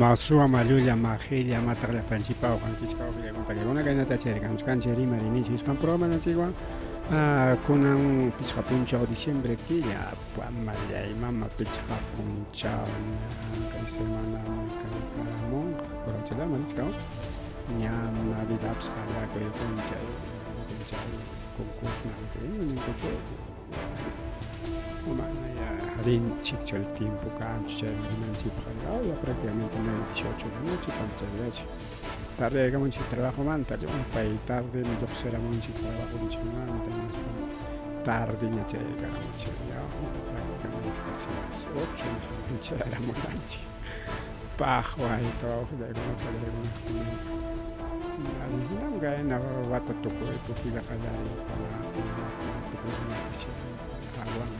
Masuwa mallulla maqilla mataq llapanchikpa uqanchikpa uqllakunpallakuna kaynata chayarikamuchkanchik rimarinichik nisqan programanchikwan kunan pichqa punchaw diciembre killa mallay mama pichqa punchaw ña kay semanami kaykamunqa purachallama nichkan ña navidadpas qallakuy punchay punchay concurso ninkuchu mana ya rinchikchu el tiempo kanchu chayman rinanchikpaq ya prácticamente 9, 18 de la noche panchayachik tardeyaykamunchik trabajomanta llumpay tarde lluqsiramunchik trabajonchikmanta hinaspa tardeña chayaykaramunchik ya prácticamente casi las 8 chayaramunanchik paqway trabajollaykunata pallaykunata hinam kayna wata tukuy killa qallariykunapi tukuykunapi aguan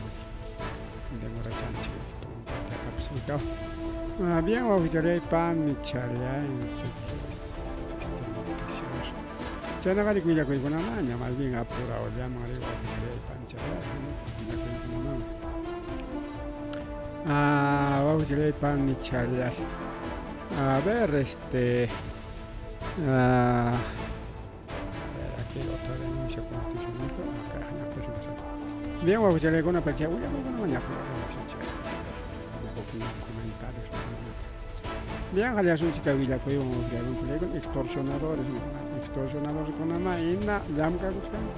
demorachanchik tumpallatapas ikaw. Bien, wawqichalay panichalay, no sé qué es este noticias. Chaynaqa willakuykunamanña, más bien apurawallaman ari wawqichalay panichalay, willakuykunaman. Ah, wawqichalay panichalay. A ver, este a ver, aquí otro denuncia constitucional. Acá, la presentación. Bien, wawqichalaykuna pacha willakuykunaman comentarios. Bien, qallasunchik kay willakuywan wawqichalaykuna extorsionadores, extorsionadorkunama hina llamkakuchkanku.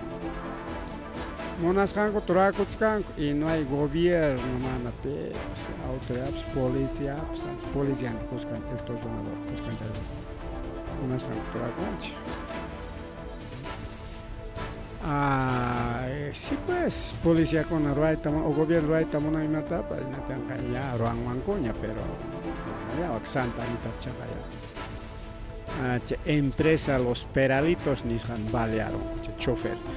Munasqanku turakuchkanku y no hay gobierno mana pipas autoridadpas policiapas policianta kuskan extorsionador kuskan chay munasqanku turakuwanchik. Ah, sí pues, policiakuna ruwayta o gobierno ruwayta munan imatapas hinatinqa ya ruwanmankuña pero ya wak Santa Anita chaqa ya. Ah, chay empresa Los Peralitos nisqan balearon chay choferta.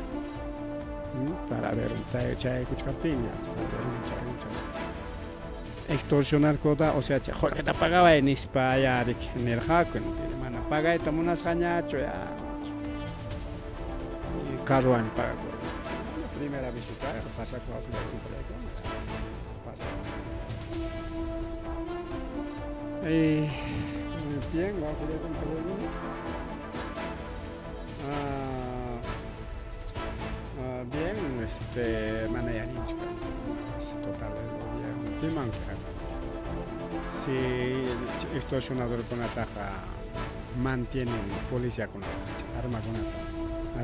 Para ver chayaykuchkaptinña, para ver chayaykuchkaptin. Extorsionar koda, o sea, chay qullqita pagaway nispa ya riki nirqaku, mana pagayta munasqañachu ya. Carrowan pagakurqa. Primera vez kayqa pasakuq pasa. Bien, bien, este, mana yaninchu total el gobierno piman si extorsionadorkunataqa mantienen policiakunata armakunata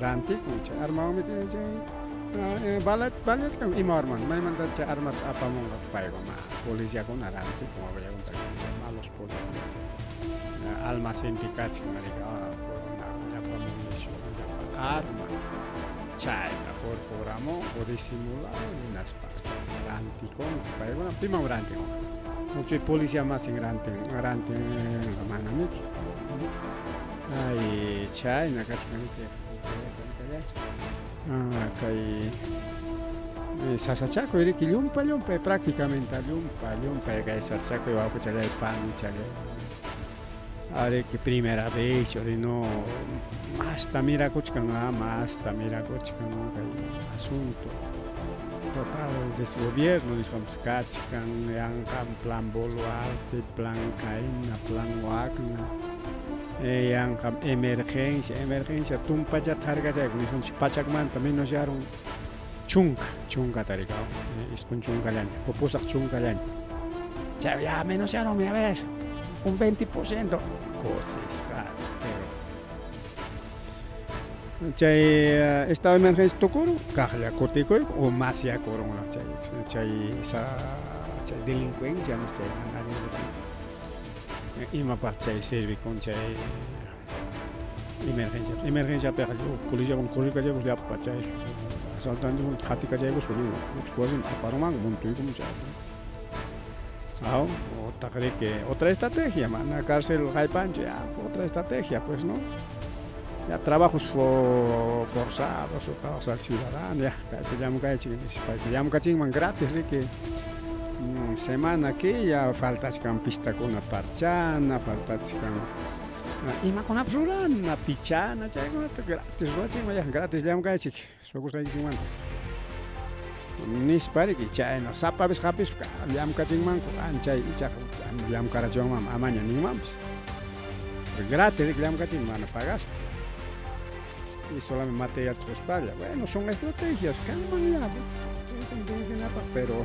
rantikun chay armawanmi chay bala baleachkan ima arman maymanta chay armata apamunqa paykuna policiakuna rantikun chay malos policías chay almacenpi kachkan llapa munición llapa arma chayta hurquramunku disimulado hinaspa rantikunku paykuna piman rantikunqa chay policía masin rantin rantinqa manamiki ay chayna kachkan kay sasachakuy riki llumpa llumpay prácticamente llumpa llumpay kay sasachakuy wawqichalay panichalay ariki primera vez no masta mirakuchkan masta mirakuchkan kay asunto total desgobierno nisqanpas kachkan yanqam plan Boluarte plan kayna plan wakna yanqam emergencia emergencia tumpachata harkachayku nisunchik pachakmanta menos yarun chunka chunkata rikaw isqun chunkallaña o pusaq chunkallaña chay ya menos yarun ya ves un 20% kusisqa pero chay estado de emergencia tukurun kaqlla kutikuyku o mas yakurun chay chay chay delincuencia chay mana allin imapaq chay sirvikun chay emergencia emergenciapiqa policiakuna corrikachaykus llapa chay asaltantekuna qatikachaykuspa lliw uchku wasiman aparunmanku muntuykuman chay aw otaq riki otra estrategia mana cárcel haypanchu ya otra estrategia pues no ya trabajos forzados o trabajos al ciudadano ya kaypi llamkaychik nispa llamkachinman gratis riki semana killa faltachkan pistakuna parchana faltachkan imakunapas rurana pichana chaykunata gratis ruwachinman ya gratis llamkaychik sukusqaykichikmanta. Nispa riki chayna sapa vez hapispa llamkachinmanku anchay ichaqa llamkarachiwanmanmi amaña ninmanpas. Gratis riki llamkachin mana pagaspa. Y solamente material quspalla. Bueno, son estrategias kanmanyá chayta vencenapaq, pero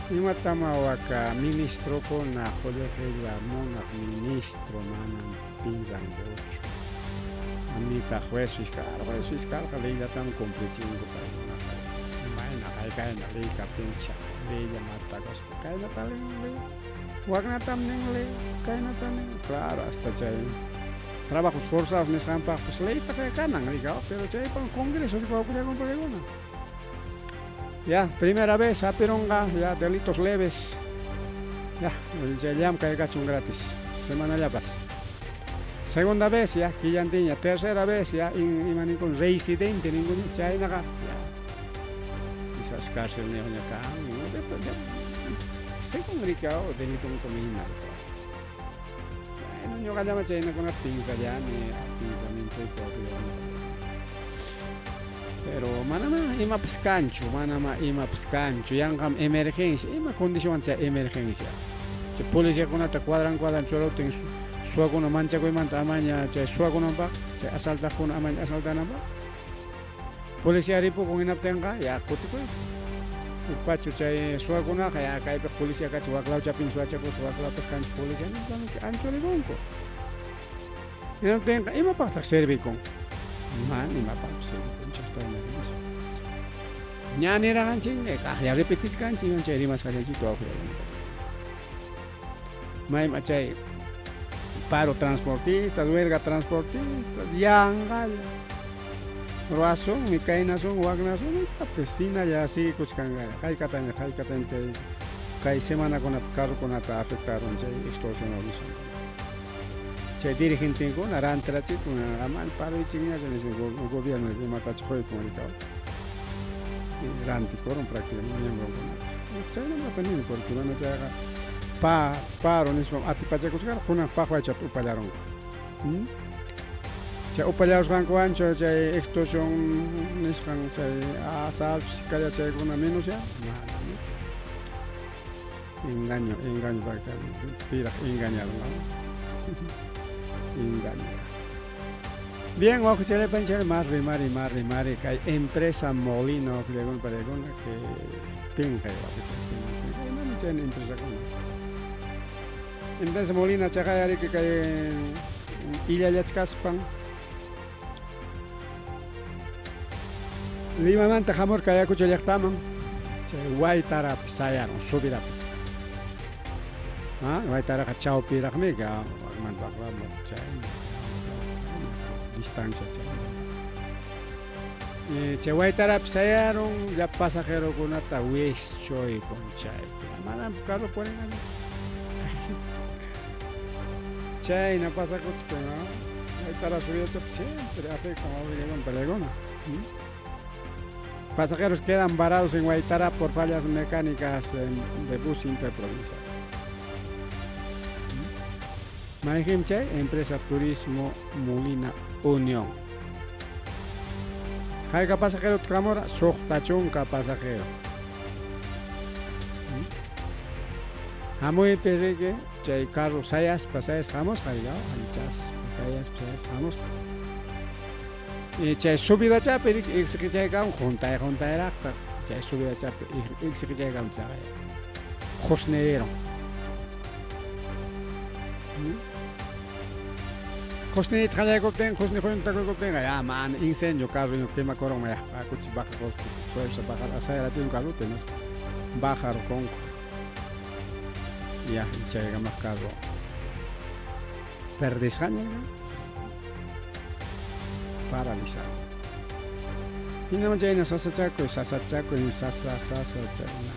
imatam waka ministrokuna qullqilla munaq ministro manam pinsankuchu. Nitaq juez fiscal, juez fiscalqa leyllatam cumplichinku paykunaqa. Imayna haykayna ley kaptinpas chay leylla matakuspa kaynata nin ley, waknatam nin ley, kaynata nin, claro hasta chay trabajos forzados nisqanpaqpas leytaqa kanan rika, pero chaypaq congreso rikuwakullakunpakuna. Ya, primera vez hapirunqa ya delitos leves. Ya, chay llamkay kachun gratis, semanallapas. Segunda vez ya, killantiña, tercera vez ya, ima ninkuna reincidente ninkuna, chaynaqa ya. Quizás cárcel niqña kan, según rika delitonkum hina. Bueno, ñuqallama chaynakunata pinsallani, pensamientoypi. Pero manamá imapas kanchu, manamá imapas kanchu, yanqam emergencia, ima condicionwan chay emergencia. Chay policiakunata cuadran cuadran churaptin suwakuna manchakuymanta amaña chay suwakunanpaq, chay asaltaqkuna amaña asaltananpaq. Policía ripukun hinaptinqa ya kutikuy. Upachu chay suwakunaqa ya kaypi policía kachun waklawchapin suwachakuspa waklawpiq kanchik policía nispa anchurikunku. Hinaptinqa imapaqtaq servikun? Mana imapaqpas servikun chasta emergencia. Ña niraqanchikmi kaqlla repetichkanchik imam chay rimasqallanchikta wawqillanchik. Mayma chay paro transportistas, huelga transportistas, yanqalla. Ruwasunmi, kaynasunmi, waknasunmi, imapis hinalla siguikuchkanqalla. Haykataña, haykataña kay kay semanakunapi carrokunata afectaron chay extorsionador nisqankuna. Chay dirigentenkuna rantirachikun, ama paroychikñachu nispa gobierno imatacha quykun rika. Rantikurun prácticamente miembronkunata. Chaynamanta nini porque mana chayqa pa paro nispam atipachakuchkarqa kunan paqwaychata upallarunku. Chay upallarusqankuwanchu chay extorsión nisqan chay asaltos kalla chaykuna menos ya? Mana. Engaño, engaño prácticamente. Piraq engañaron. Engaño. Bien, wawqichalay panichalay más rimari, más rimari kay empresa Molina wawqillakuna paniykuna que pinqay wawqichay, imami chayna empresakuna. Empresa Molina chaqayariki kay illallachkaspan Limamanta hamurqa Ayacucho llaqtaman chay Waytarapi sayarun subidapi. Waytaraqa chawpiraqmi wakmanta waklaman chayna distancia chayna. Chay Waytarapi sayarun llapa pasajerokunata wischuykun chaypi. Manam carro purinqañachu. Chayna pasakuchkan, ¿no? Waytara subidachapi siempre afectan wawqillakuna paniykuna. Pasajeros quedan varados en Huaytará por fallas mecánicas de bus interprovincial. Mayqinmi chay empresa Turismo Molina Unión. Hayka pasajero kamura? 60 pasajero. Hamuypi riki chay carro sayaspa sayaspa hamusqa anchaspa sayaspa sayaspa hamusqa. Y chay subidachapi riki iksiqichaykamun juntay juntayraqta chay subidachapi iksiqichaykamun chaqay qusnirirun. Qusniyta qallaykuptin, qusni juntakukuptinqa ya mana incendio carro quemakurunman ya akuchi bajakuspa fuerza bajar sayarachin carrota hinaspa bajarqunku. Ya chaykamaq carro perdisqaña paralizado. Hinaman chayna sasachakuy, sasachakuy, sasa sasa chayna.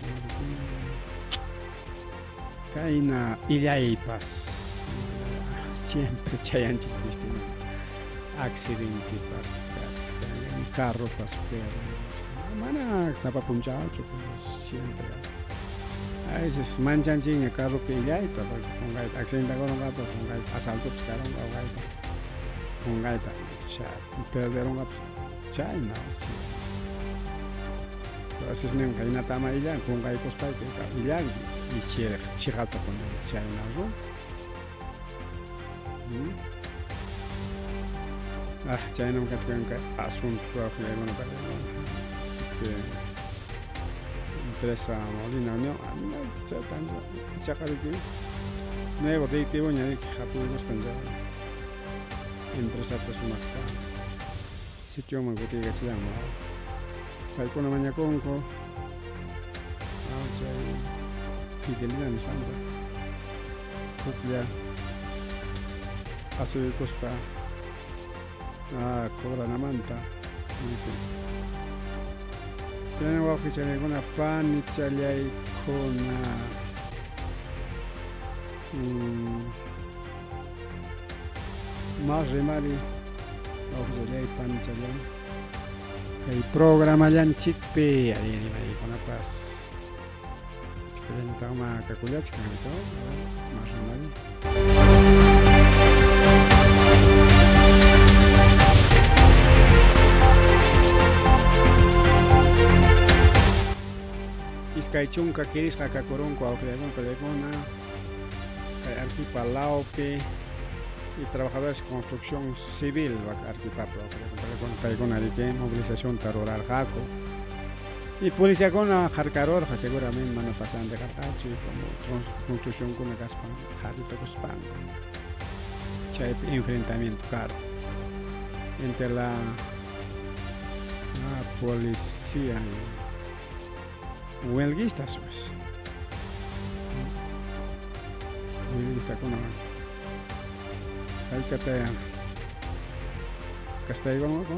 Kayna illaypas siempre chayanchik viste accidentepas kachkan, carropas perderusqa. Mana sapa punchawchu pero siempre. A veces manchanchikña carropi illayta porque qunqayta accidentakurunqapas, qunqayta asaltopas karunqa, qunqayta qunqayta perderunqapas chayna. Así ninqa hinata ama illanki, qunqaykuspayki illanki y chiqapta qunanki chayna runa. Ah, chaynam kachkan kay asunto wawqillaykuna panaykuna. Empresa Molina Unión, ichaqa riki nuevo directivoña riki hapiykuspan chay empresata sumaqta sitioman kutiykachillanman paykuna mañakunku chay fidelidad nisqanta huklla asuykuspa cobranamanta chayna wawqichanaykuna panichallaykuna Mas rimari wawqillay panichallay kay programallanchikpi ari rimariykunapas achkallantakma kakullachkan mas rimari. 20 kirisqa kakurunku wawqillaykuna panaykuna kay Arequipa lawpi y trabajadores construcción civil Arequipapi paykuna riki movilizacionta rurarqaku y policiakuna harkarurqa seguramente mana pasante karqachu y como construccionkuna kaspan haritukuspanku chaypi enfrentamiento karqa entre la policía y huelguistas pues huelguistakuna haykata kastaykunku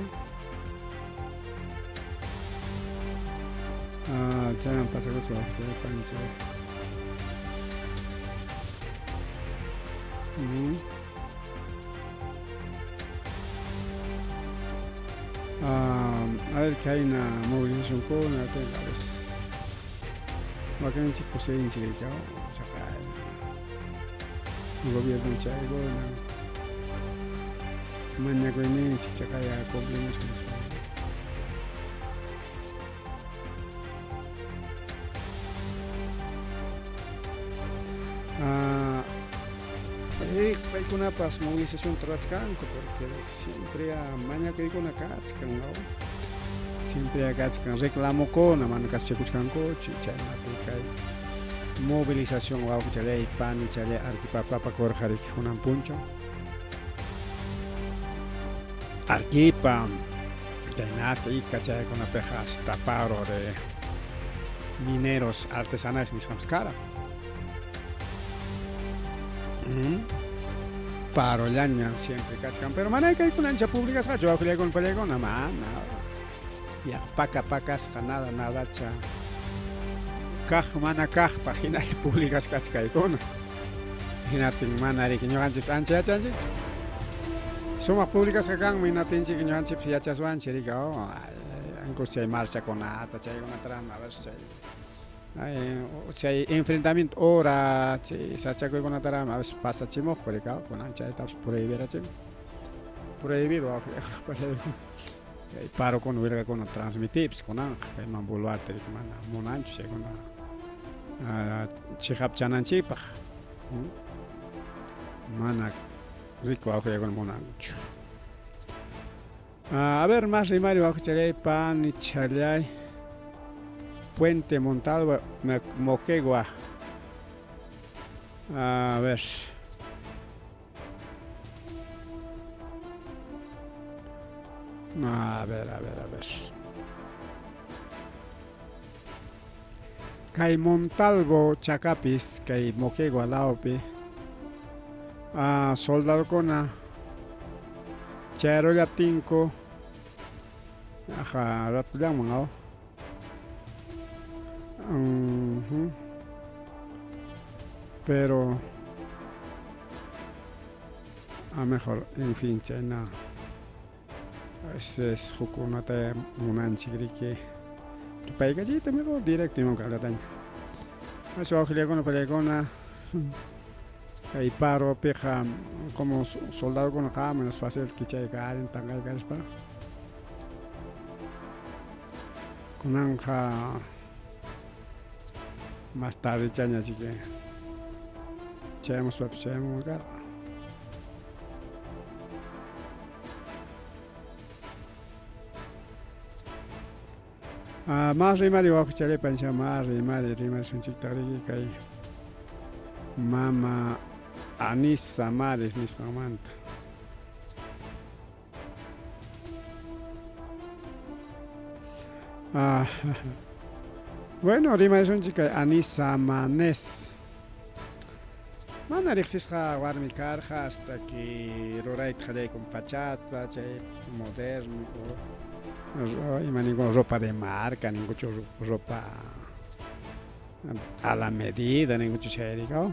chayman pasakuchun pancha a ver kayna movilizacionkuna a veces wakinchik kusinchik chaqa gobierno chaykuna mañakuyninchik chaqaya cumplimos nispa. Paykunapas movilizacionta ruwachkanku porque siempre mañakuykuna kachkan, ¿no? Siempre kachkan reclamokuna mana kasuchakuchkankuchu chaynapi kay movilización wawqichalay panichalay Arequipapi apakurqa riki kunan punchaw. Arequipa chay Nazca Ica chaykunapiqa hasta paro de mineros artesanales nisqanpas kara. Parollaña siempre kachkan, pero mana kaykuna ancha publicasqachu wawqillaykuna panaykuna mana. Ya paka pakasqa nada nadacha kaq mana kaqpaq hinalla publicasqa kaykuna. Hinaptin mana riki ñuqanchik ancha yachanchik. Sumaq publicasqa kanman hinaptinchik ñuqanchikpas yachaswanchik riki oh incluso chay marchakunata chaykunataraqmi a ver chay chay enfrentamiento hora chay sachakuykunataraqmi a veces pasachimuqku riki kunan chaytapas prohibirachimun prohibido kay parokuna huelgakuna transmitiypas kunanqa kayman Boluarte riki mana munanchu chaykuna chiqapchananchikpaq mana riku wawqillaykuna munanchu. A ver, más rimari wawqichallay panichallay Puente Montalvo Moquegua. A ver. A ver, a ver, a ver. Kay Montalvo chakapis kay Moquegua lawpi soldadokuna chayaruyaptinku aja ratullanman aw. Pero a mejor en fin chayna a veces hukkunata munanchik riki tupaykachiyta mejor directo iman kaqllataña. Aswan wawqillaykuna panaykuna kay paropiqa como soldadokuna qamun es fácil kichaykarin tanqaykarispa. Kunanqa más tardechaña chiki chayamuspapas chayamunman karqa. Ah, más rimari wawqichalay panisha más rimari rimarisunchiktaq riki kay mama Anis Samares nisqanmanta. Ah, bueno, rimarisunchik kay Anis Samanes. Mana riqsisqa warmi karqa hasta que rurayta qallaykun pachata, chay moderno ima ninku ropa de marca ninkuchu ropa a la medida ninkuchu chayrikaw.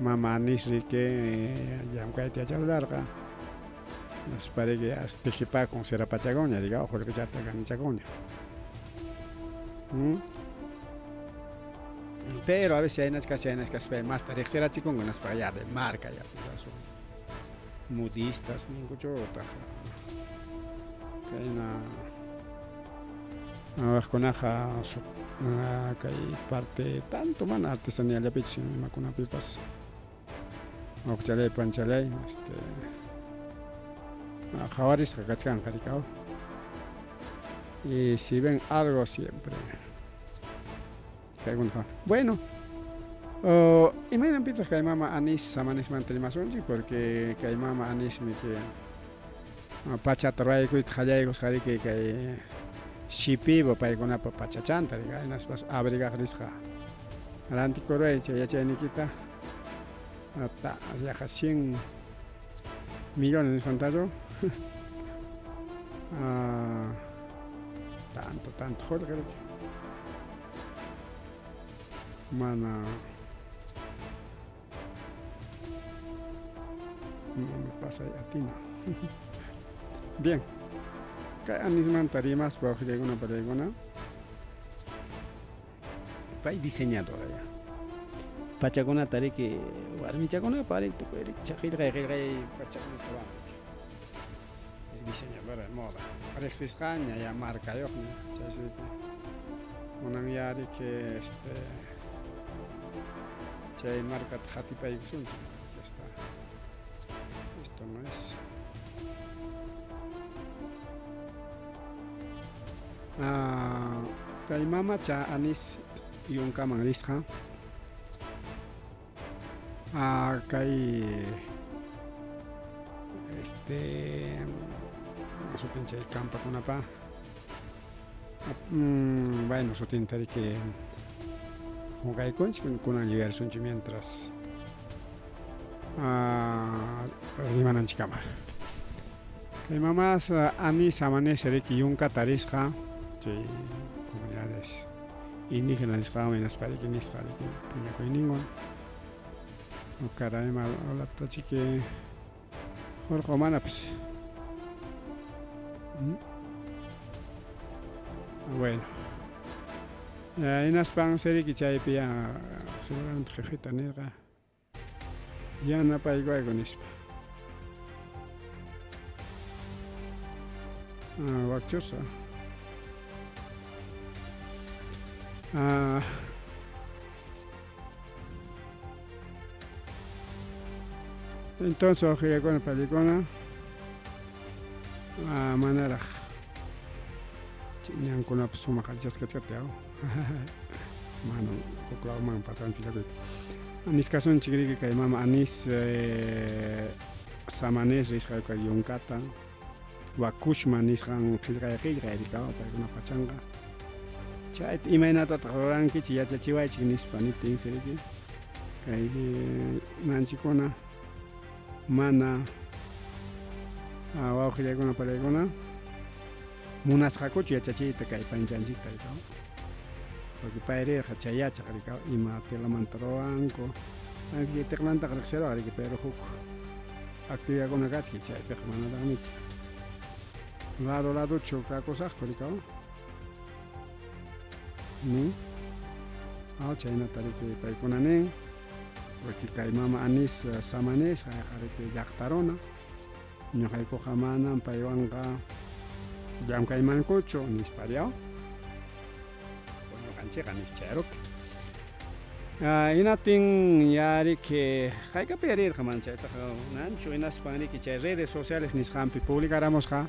Mama Anis riki llamkayta yacharurarqa. Nispariki tijipakun sirapachakunña rikaw qullqichata ganichakunña. ¿Mm? Pero a veces chaynachkas chaynachkaspay masta riqsirachikunku hinaspa ya de marca ya son modistas ninkuchu utaq kayna waqkunaqa kay parte tanto mana artesaniallapichu sino imakunapipas waqchalay panchalay este qhawarisqa kachkanqa rikaw y si ven algo siempre Kaykunaqa. Bueno, imaynanpitaq kay mama Anis Samanismanta rimasunchik? Porque kay mama Anismi que pachata ruraykuyta qallaykusqa riki kay Shipibo paykunapa pachachanta riki, hinaspas abrigaq risqa rantikuruay chay yachayniykita ta yaqa 100 millones nisqantachu tanto tanto qullqi riki. Mana mana pasay atina. Bien. Kay anismanta rimaspa waqllaykuna paraykuna. Pay diseñadora ya. Pachakunata riki warmichakunapa riki tukuy riki qillqay qillqay pachakunata ruwan riki. Diseñadora de moda. Riqsisqaña ya marcayuqña chaysi riki kunan ya riki este chay marcata qatipaykusunchik. Ya está. Esto no es. Ah, kay mamacha Anis yunkaman risqa. Ah, kay este sutin chay kampakunapa bueno sutinta riki qunqaykunchik kunan yuyarisunchik mientras rimananchikkama. Kay mamas Anis Amanés riki yunkata risqa chay comunidades indígenas nisqawan hinaspa riki nisqa riki piñakuyninwan caray malatachiki hurqu manapas. Bueno. Hinaspan riki chaypi ya seguramente jefeta nirqa yanapaykuwayku nispa. Wakchusa. Entonces wawqillakuna panikuna manaraq ñankunapas sumaq allichasqa kachkaptin manam huk lawman pasanchu llakuyta. Niskasunchik riki kay mama Anis Samanes risqa kay yunkata Wakushma nisqan qillqay qillqay rikawa paykuna pachanqa. Chayta imaynatataq rurankichik yachachiwaychik nispa niptinsi riki kay nanchikuna mana wawqillaykuna palaykuna munasqakuchu yachachiyta kay panchanchikta rikaw. Porque pay rirqa chay yachaq rikaw ima telamanta ruwanku. Aunque tiqlantaqa riqsiruwaq riki pero huk actividadkuna kachkan chaypiqa manataqmichu. Lado ladochu kakusaqku rikaw. Nin. Chaynata riki paykuna nin. Porque kay mama Anis Samanes riki llaqta runa. Ñuqaykuqa manam paywanqa llamkaymankuchu nispa riaw. llaqtanchikqa nispa chayaruptin. Hinaptin ya riki haykapi rirqa mana chaytaqa unanchu hinaspan riki chay redes sociales nisqanpi publicaramusqa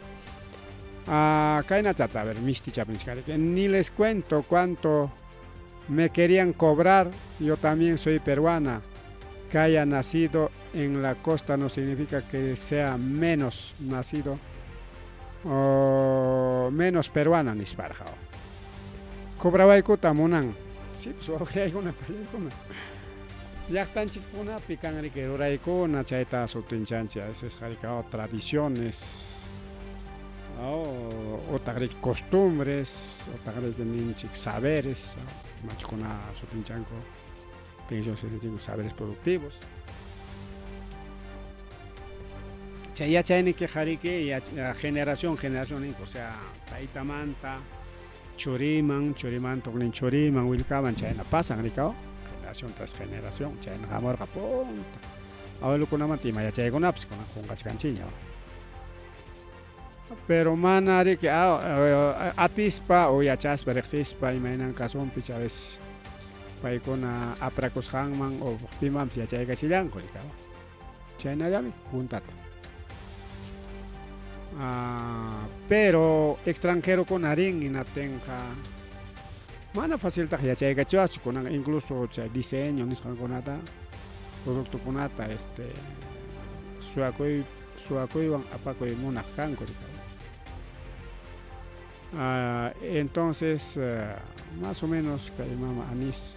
kaynatata a ver mistichapi nichkan riki ni les cuento cuánto me querían cobrar yo también soy peruana que haya nacido en la costa no significa que sea menos nacido o menos peruana nisparqa. Cobrawaykuta munan. Sí, pues wawqillaykuna pallaykuna. Llaqtanchikkunapi kan riki ruraykuna chayta sutinchanchik a veces riki tradiciones utaq riki costumbres utaq riki ninchik saberes machukuna sutinchanku pensión 65 saberes productivos. Chay yachaynikiqa riki generación generación ninku, o sea, taytamanta churiman, churimanta huknin churiman, willkaman chayna pasan rikaw, generación tras generación chayna hamurqa punta abuelokunamanta ima yachaykunapas kunan qunqachkanchikña. Pero mana riki atispa o yachaspa riqsispa imaynan kasunpi a veces paykuna aprakusqanman o pimanpas yachaykachillanku rikaw. Chaynallami puntata. Pero extranjerokuna rin hinaptinqa mana faciltaqa yachaykachiwaqchu kunan incluso chay diseño nisqankunata productokunata este suwakuy suwakuywan apakuy munaq kanku rikaw. Entonces más o menos kay mama Anís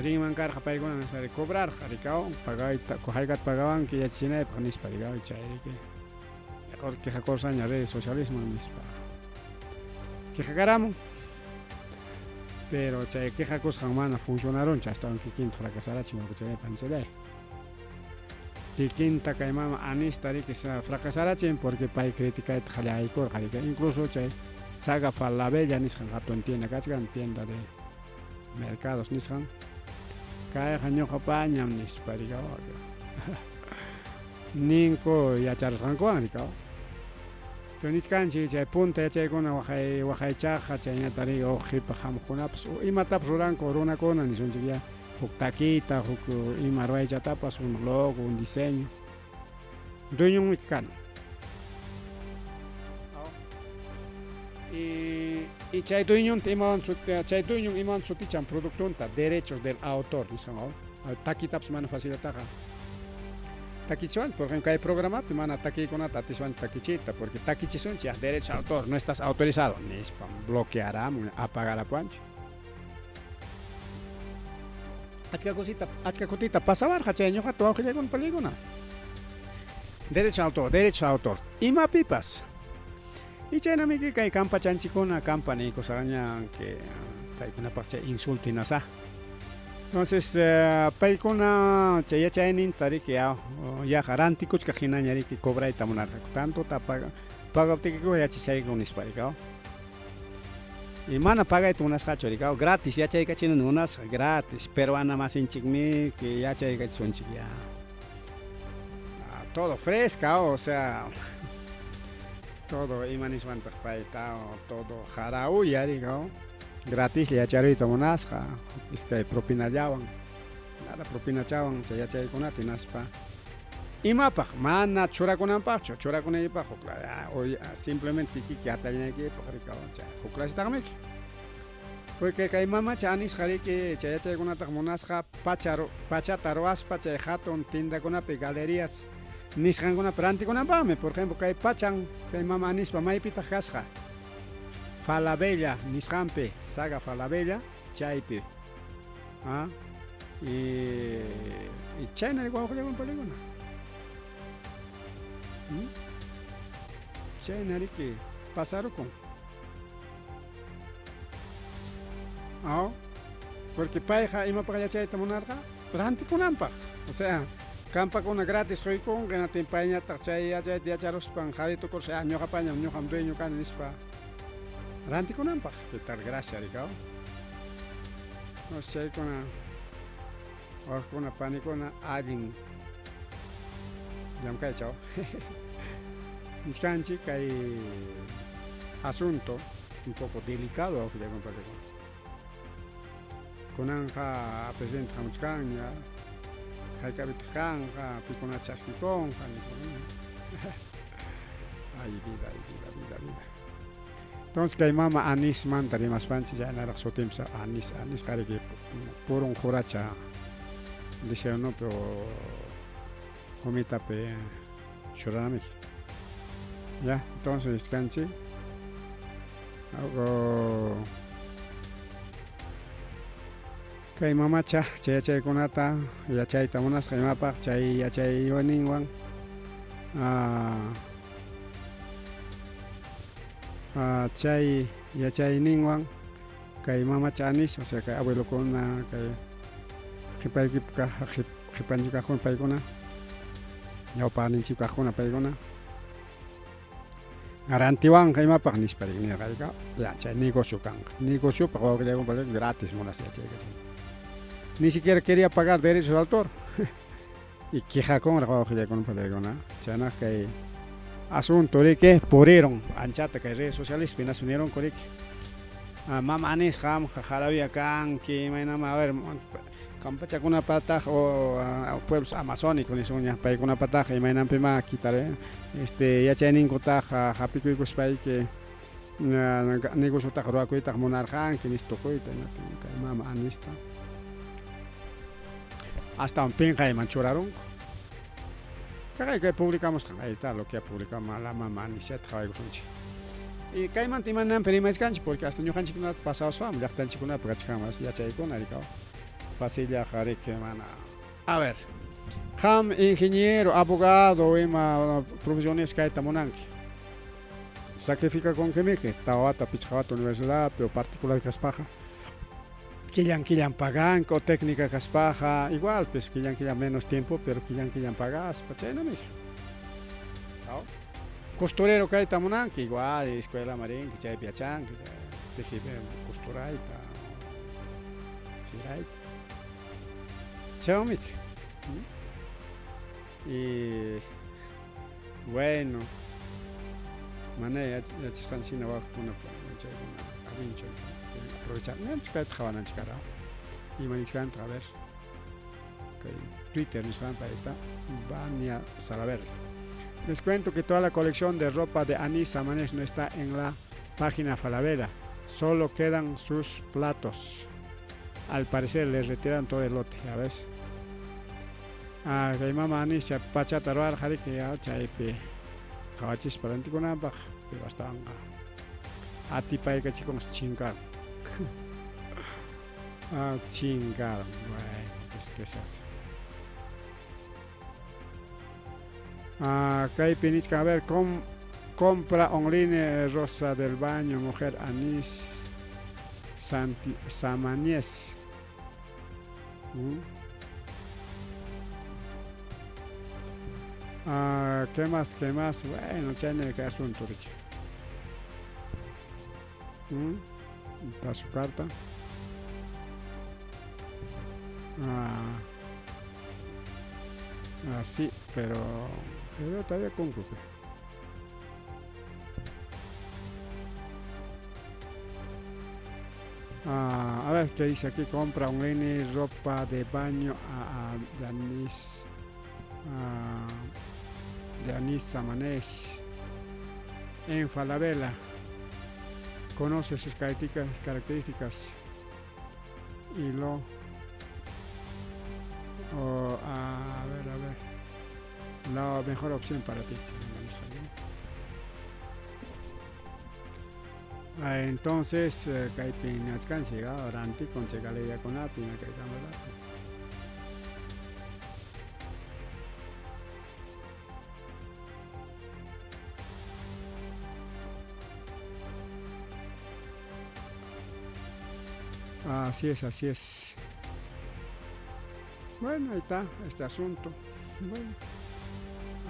rinman karqa paykuna nispa cobrarqa rikaw pagayta haykata pagawanki yachachinaypaq nispa rikaw chay riki quejakursaña redes socialesman nispa quejakaramun pero chay quejakusqan mana funcionarunchu astawan kikinta fracasarachin wawqichalay panichalay. Kikinta kay mama Anista riki fracasarachin porque pay criticayta qallaykurqa riki incluso chay Saga Falabella nisqan hatun tienda kachkan tienda de mercados nisqan kayqa ñuqapañam nispa rikaw ninku yacharusqankuwan rikaw. Pero nichkanchik chay punta yachaykuna waqay waqaychaqqa chaynata riki huk qhipa hamuqkunapas imatapas ruranku runakuna nisunchik ya huk takiyta huk ima ruwaychatapas un logo un diseño dueñonmi kanan. Y chay dueñonta imawan chay dueñon imawan sutichan productonta derechos del autor nisqan takitapas mana facilitaqa takichiwanchik por ejemplo kay programapi mana takiykunata atiswanchik takichiyta porque takichisunchik ya derecho autor no estás autorizado nispa bloquearamun apagarapuwanchik. Achka kusita achka kutita pasawarqa chay ñuqata wawqillaykuna paliykuna. Derecho autor, derecho autor. Imapipas. Y chaynamiki kay kampachanchikuna kampa niykusqaña que paykunapaq chay insulto hinasá. Entonces paykuna chay yachayninta riki yaqa rantikuchkaq hinaña riki cobrayta munarqaku tantota pagaptikiku yachasayku nispa riki. Y mana pagayta munasqachu riki gratis yachaykachina munasqa gratis peruana masinchikmi que yachaykachisunchik ya. Todo fresca o sea todo ima niswantaq payta todo harawuya riki gratislla yacharuyta munasqa iskay propinallawan nada propinachawan chay yachaykunata hinaspa imapaq mana churakunanpaqchu churakunaypaq huk simplemente kikiki hatallinaykipaq rikaw chay huk clasitaqmiki porque kay mamacha Anisqa riki chay yachaykunataq munasqa pacha pachata ruwaspa chay hatun tiendakunapi galerías nisqankunapi rantikunanpaqmi por ejemplo kay pachan kay mama Anispa maypitaq kasqa Falabella nisqanpi Saga Falabella chaypi y chayna wawqillaykuna paliykuna chayna riki pasarukun porque payqa imapaq yachayta munarqa rantikunanpaq o sea kampakuna gratis quykunqa hinaptin payñataq chay yachayta yacharuspan qari tukursa ñuqapañam ñuqam dueño kani nispa rantikunanpaq qué tal gracia rikaw chaykuna wawqikuna panikuna allin llamkaychaw nichkanchik kay asunto un poco delicado wawqillaykuna panikuna. Kunanqa presidente hamuchkanña, hayk'apitaq kanqa, pikuna chaskikunqa nispa. Ay vida, ay vida, vida, vida. Entonces kay mama anismanta rimaspanchik chaynaraq sutinpas anis, anis qariki purun quracha desayunopi o comitapi churanamiki. Ya, entonces nichkanchik kay mamacha chay yachaykunata yachayta munasqa imapaq chay yachayninwan chay yachayninwan kay mamacha anis, o sea kay abuelokuna kay qhipaykip kaq qhipanchik kaqkuna paykuna ñawpaqninchik kaqkuna paykuna rantiwanqa imapaq nispa nirqayka ya chay negocio kanqa negociopaq wawqillaykuna gratis munasqa yachayka chay ni siquiera quería pagar derechos de autor y quejakunraq wawqillaykuna paykuna chaynaq kay asunto riki puriron anchata kay redes sociales hinaspa nirunku riki mama anis qamqa jarabiya kanki imaynama a ver Campachakunapataq o pueblos amazónicos nisunña paykunapataq imaynanpimá quitar este yachayninkutaqa hapikuykuspayki negociotaqa ruwakuytaqa munarqanki nispa tukuyta kay mama anista astawan pinqayman churarunku. Kaqay kay publicamusqan ahí está lo que ha publicado la mama Aniseta qhawaykusunchik. Y kaymanta imananpi rimachkanchik porque hasta ñuqanchikkunata pasawaswanmi llaqtanchikkunapi kachkanmas yachaykuna rikaw facillaqa riki mana. A ver, qam ingeniero, abogado ima profesionista kayta munanki. Sacrificakunkimiki tawa wata, pichqa wata universidadpi o particular kaspaqa. Killan killan paganku o técnica kaspaqa igualpis killan killan menos tiempo pero killan killan pagaspa chaynami. Costurero kayta munanki igual escuelaman rinki chaypi yachanki costurayta sirayta chaywanmiki. Y bueno mana yachasqanchik hina wawqikuna chaykuna allinchu aprovechar ñanchik kayta qhawananchik kara ima nichkantaq a ver kay Twitter nisqanpa ahí Vania Salaverry. Les cuento que toda la colección de ropa de Anís Samanés no está en la página Falabella, solo quedan sus platos. Al parecer les retiran todo el lote, ya ves. Ah, kay mama Anisha pachata ruwarqa riki ya chaypi qhawachispa rantikunanpaq, pero astawanqa atipaykachikunqa chinkaron. Ah, chinkaron. Bueno, pues qué se hace. Ah, kaypi nichkan, a ver, compra online Rosa del Baño, mujer Anís Santi Samanies. Ah, ¿qué más? ¿Qué más? Bueno, chayna kay asunto riki. Está su carta. Ah, ah, sí, pero todavía concluye. Ah, a ver qué dice aquí, compra online ropa de baño a de anís, a, de anís Samanés en Falabella. Conoce sus características y lo oh, a ver, a ver, la mejor opción para ti. Ah, entonces kaypi ñachkanchik rantikunchik galeríakunapi kay cámarapi. Así es, así es. Bueno, ahí está este asunto. Bueno.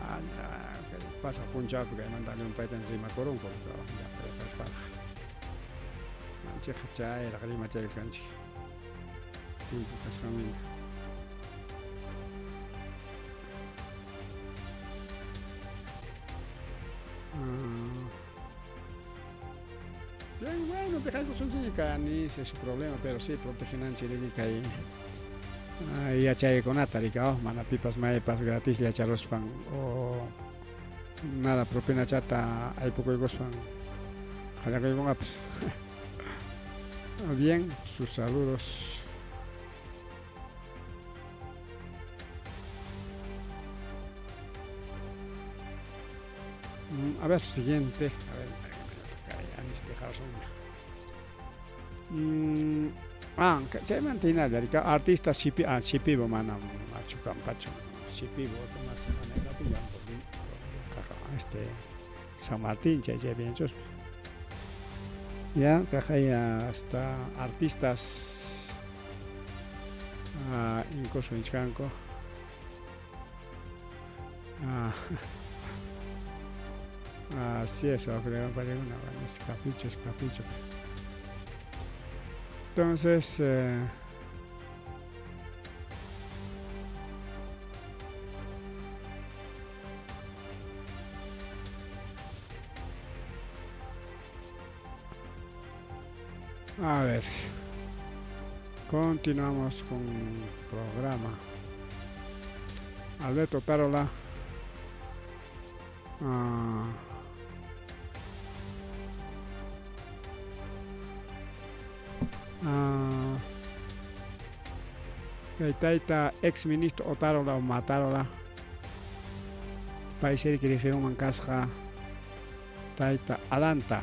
Ah, pasa punchawpi kaymanta llumpayta rimakurunku manchikqa chayraq rimachaykanchik tiempo kasqanmanta. Bien, bueno, Gobiernopi ni ese es su problema, pero sí protegenanchik kay yachaykunata rikaw mana pipas maypas gratis yacharuspan o nada propinachata aypukuykuspan qallakuykunqapas. Bien, sus saludos. A ver, siguiente. A ver, chaymanta hinalla artista Shipibo manam achu Shipibo este San Martín chay chaypi yanchusmi. Ya kaqay hasta artistas incluso nichkanku. Así es, es capricho, es capricho. Entonces, a ver, continuamos con el programa. Alberto Otárola. Kay tayta ex ministro Otárola o Matárola paysi riqsirunman kasqa tayta Adanta.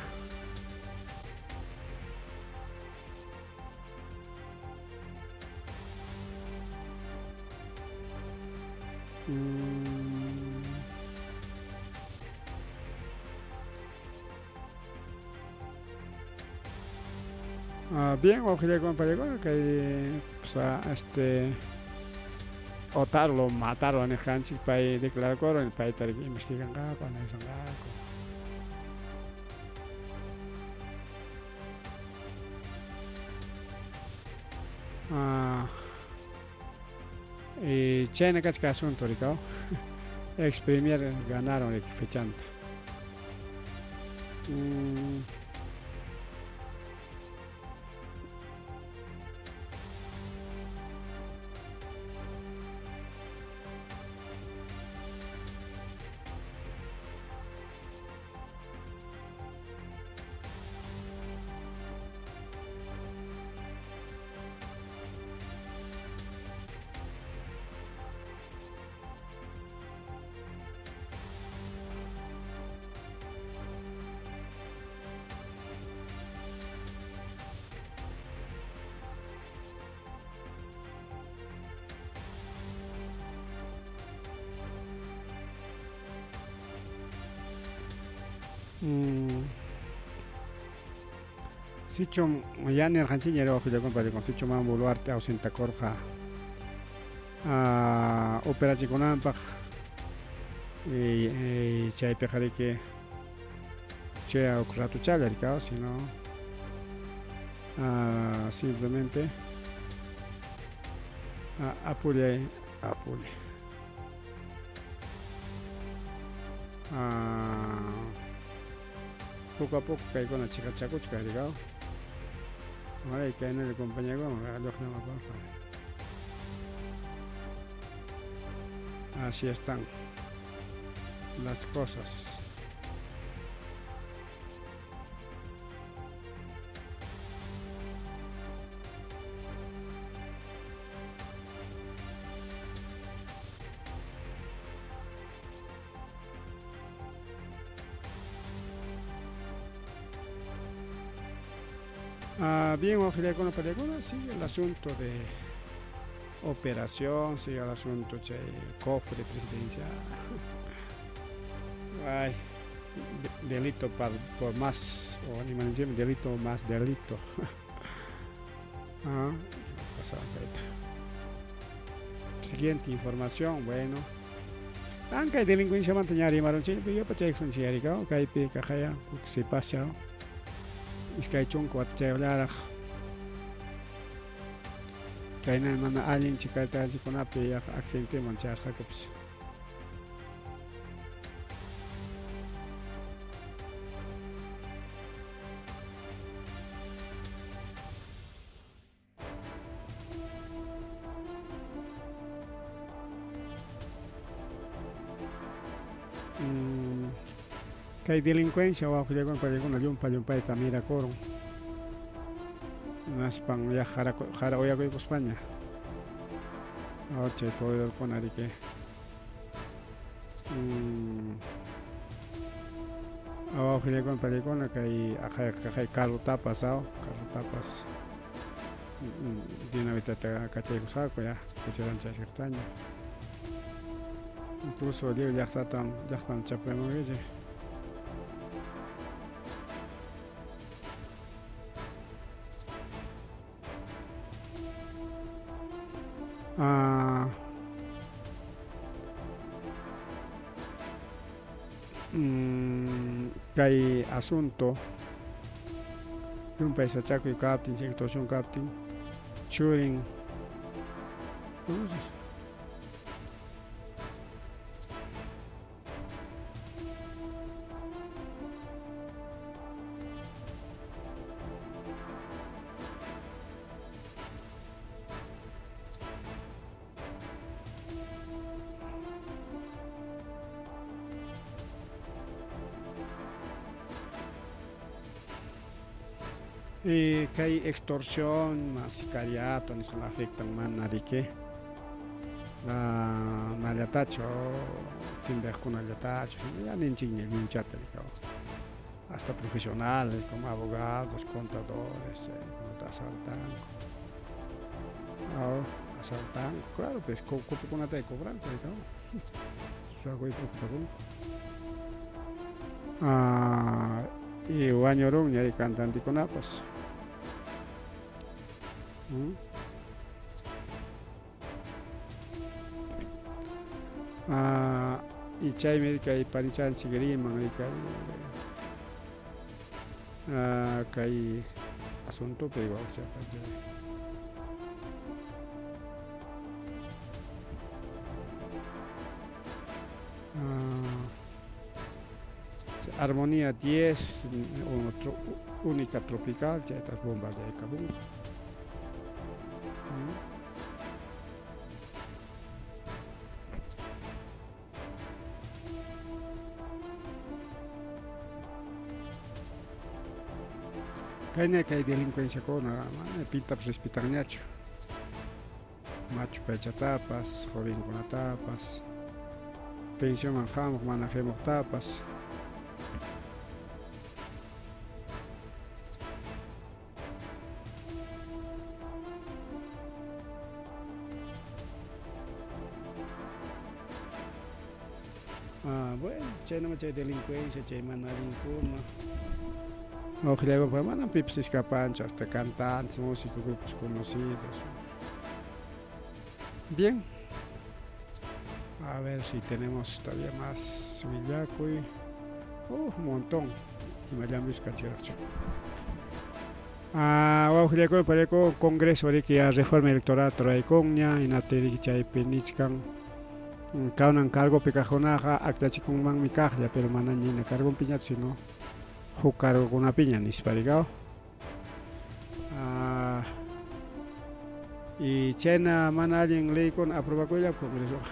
Bien, ojalá compañero que pues, este Otárola lo mataron en el pay declaró el pay investigan analizan. Y chayna kachka asunto rikaw. Ex premier ganaron el fechanta. Sichum ya nirqanchikña compadre sichum man Boluarte ausentakurqa operachikunanpaq chaypiqa riki chay huk ratuchalla rikaw sino simplemente apullay apullay poco a poco kaykuna chiqachakuchkan rikaw. Ahora kaynalla compañero. Así están las cosas. Bien, ojalá con la película sigue el asunto de operación, sigue el asunto de cofre presidencial. Ay, delito por más, o ni más, delito más delito. Siguiente información, bueno. Aunque delincuencia mantener y maronchil, yo pachay con chiarica, kaypi kajaya, se pasa. Iskay chunka watachayallaraq kayna mana allin chikaytallikunapi yaqa accidenteman chayasqakupas. Kay delincuencia wawqillaykuna panikuna llumpa llumpayta mirakurun. Hinaspan ya qara uyakuykuspaña. Chay corredorkuna riki. Wawqillaykuna panikuna kay aqhay carrotapas aw carrotapas dinamitata kachaykusqaku ya kuchiran chaysiqtaña. Incluso lliw llaqtatam llaqtam chapamunkichik. Ah, kay asunto llumpay sachakuy kaptin, chay extorsión kaptin, churin ¿conoces? Y kay extorsión más sicariato nisqan afectan mana riki nallatachu tindaqkunallatachu ya ninchikña lliwchata hasta profesionales como abogados, contadores, kunata asaltanku. Asaltanku, claro, pues cupokunata cobranku suwakuypi ocupakunku. Y wañurunña cantantekunapas. Y chaymi kay panichanchik riman kay kay asuntopi wawchapanchay. Armonía 10, única tropical, chaytas bombardeaykamunku. Kayna kay delincuenciakuna mana pitapas respetanñachu. Machu pachatapas, jovenkunatapas, pensionman hamuq mana hamuqtapas. Bueno, chaynama chay delincuencia, chay mana allinkuna. Wawqillaykunaqa manam pipas escapanchu, hasta cantantes, músicos, grupos conocidos. Bien. A ver si tenemos todavía más willakuy. Un montón. Imallanpis kanchiraqchu. Wawqillaykuna panikuna Congreso riki ya reforma electoral ruraykunña hinaptin riki chaypi nichkan kanan cargopi kaqkunaqa aklachikunmanmi kaqlla pero manaña hina cargonpiñachu sino huk cargokunapiña nispa rikaw. Y chayna mana allin leykuna aprobakuylla Congresoqa.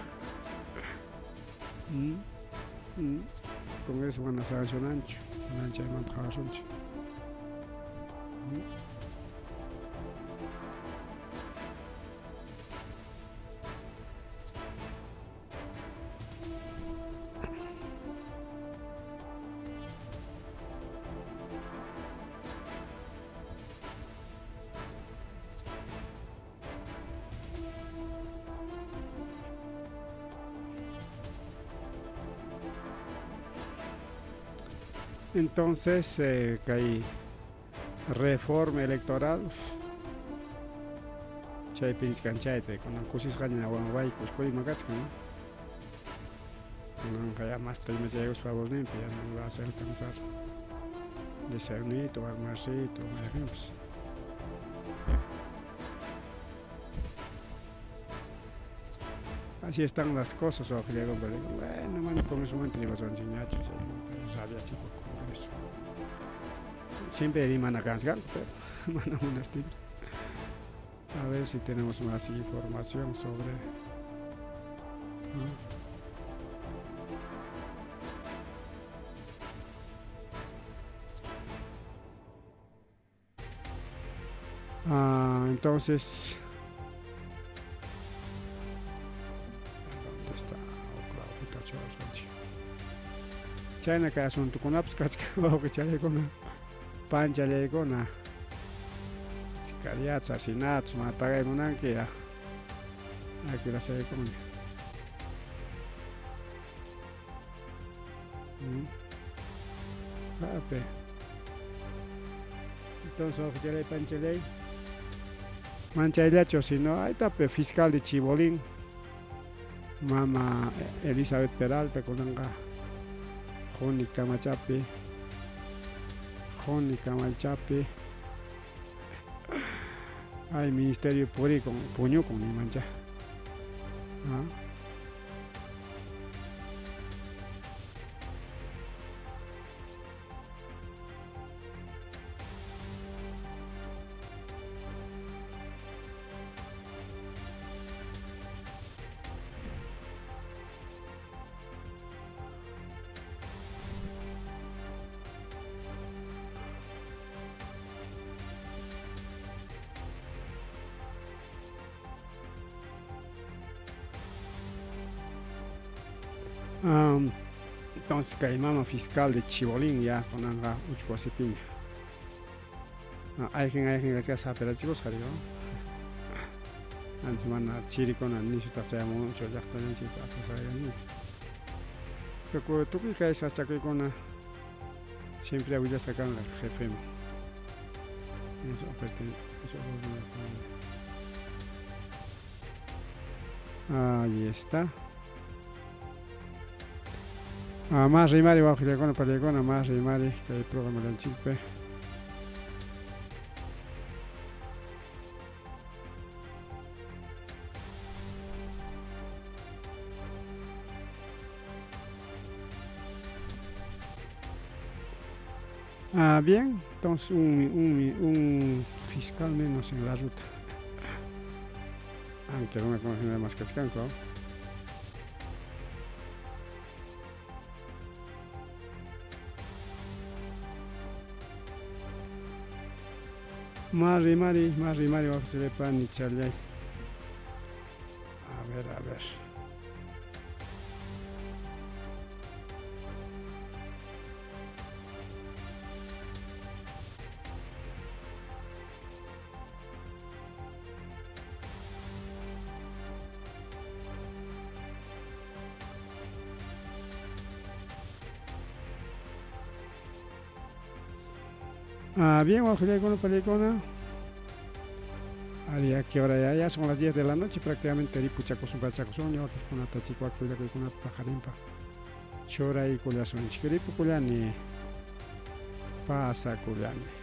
Congreso mana sancionanchu, mana chaymanta qawasunchik. Entonces, kay reforma electoral chaypi nichkan chayta kunan kusisqaña wawayku escuelama kachkan, kunanqa ya masta imachaykuspa favorninpi ya no vas a alcanzar desayunito, almuercito, mayqinpas. Así están las cosas, wawqillaykuna, bueno, mana congresomanta rimasunchikñachu, rabiachikun congreso. Siempre rimana kanchkanku, pero mana munastinchu. A ver si tenemos más información sobre, ¿no? Ah, entonces ¿Dónde está? Chayna kay asuntokunapas kachkan wawqichallaykuna, panchallaykuna. Sicaryachu, asinachu, mana pagay munanki ya. Alquilashaykuna. Ape. Entonces, wawqichalay, panchallay. Manchayllachu, sino ahí fiscal de Chibolín, mama Elizabeth Peralta kunanqa Juni Kamachapi, Juni Kamalchapi, ay ministerio purikun, puñukun nimancha. ¿Ah? Entonces kay mama fiscal de Chibolín ya kunanqa uchku wasipiña. Ayqin ayqin kachka sapirachikusqa riku. Antes mana chirikuna nishuta chayamunchu llaqtallanchikta apasayani. Pero tukuy kay sachakuykuna siempre willasqa kanqa jefeman. Eso eso Ahí está. Ah, más rimari wawqillakuna pallaykuna más rimari kay programallanchikpi. Ah, bien, entonces un fiscal menos en la ruta. Aunque no me conocen más kachkanku. Mari, mari, mari, mari, panichalay. A ver, a ver. Ah, bien, wawqillaykuna pallaykuna. Ari, ¿a qué hora ya? Ya son las 10 de la noche prácticamente ripuchakusun pachakusun wakiqkunata chikuwaki willakuykunata paqarinpaq churaykullasunchik ripukullani pasakullani.